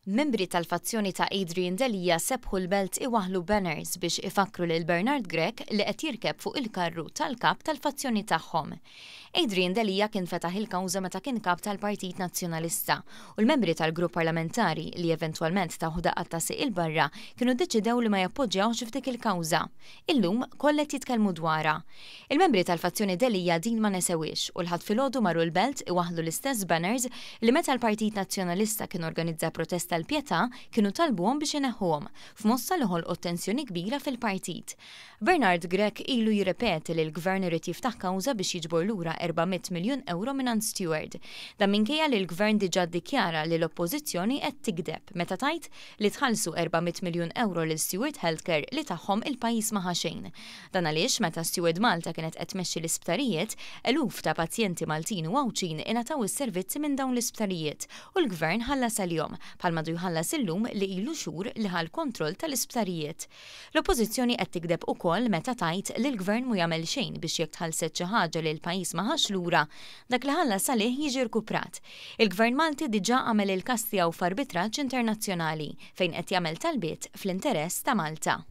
Membri tal-fazzjoni ta' Adrian Delia sebħu l-Belt iwaħħlu banners biex ifakkru lil Bernard Grech li qed jirkeb fuq il-karru tal-kap tal-fazzjoni tagħhom. Adrian Delia kien fetaħ il-kawża meta kien kap tal-Partit Nazzjonalista u l-membri tal-grupp parlamentari li eventwalment tawh daqqa ta' sieq 'il barra kienu ddeċidew li ma jappoġġjawhx f'dik il-kawża. Illum kollha qed jitkellmu dwarha. Il-membri tal-fazzjoni Delia din ma nesewhiex u l-Ħadd filgħodu marru l-Belt iwaħħlu l-istess banners li meta l-Partit Nazzjonalista kien organizza protesta l-Pietà kienu talbuhom biex ineħħuhom, f'mossa li ħolqot tensjoni kbira fil-partit. Bernard Grech ilu jirrepeti li l-Gvern irid jiftaħ kawża biex jiġbor lura 400 miljun ewro mingħand Steward. Dan minkejja li l-Gvern diġà ddikjara li l-Oppożizzjoni qed tigdeb meta tgħid li tħallsu 400 miljun ewro lil Steward Healthcare li tagħhom il-pajjiż ma ħa xejn. Dan għaliex meta Steward Malta kienet qed tmexxi l-isptarijiet, eluf ta' pazjenti Maltin u Għawdxin ingħataw is-servizzi minn dawn l-isptarijiet u l-Gvern ħallas għalihom, bħal m'għadu jħallas illum li ilu xhur li ħa l-kontroll tal-isptarijiet. L-Oppożizzjoni qed tigdeb ukoll meta tgħid li l-Gvern mhu jagħmel xejn biex jekk tħallset xi ħaġa li l-pajjiż ma ħax lura, dak li ħallas għalih jiġi rkuprat. Il-Gvern Malti diġà għamel il-każ tiegħu f'arbitraġġ internazzjonali fejn qed jagħmel talbiet fl-interess ta' Malta.